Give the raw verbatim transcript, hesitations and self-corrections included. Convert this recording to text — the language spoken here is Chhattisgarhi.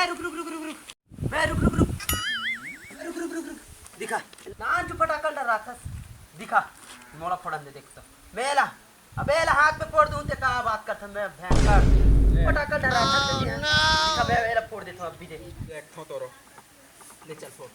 रुक रुक रुक रुक रुक। बे रुक रुक रुक। रुक रुक रुक रुक। दिखा। नान जो फटाकल डराथस। दिखा। मोला फोड़न दे देख तो। मेला। अबे एला हाथ में फोड़ दूं ते का बात करथन बे भयंकर। फटाकल डराथस। दिखा बे एला फोड़ देथों अभी दे। देखथों तोरो। ले चल फोड़।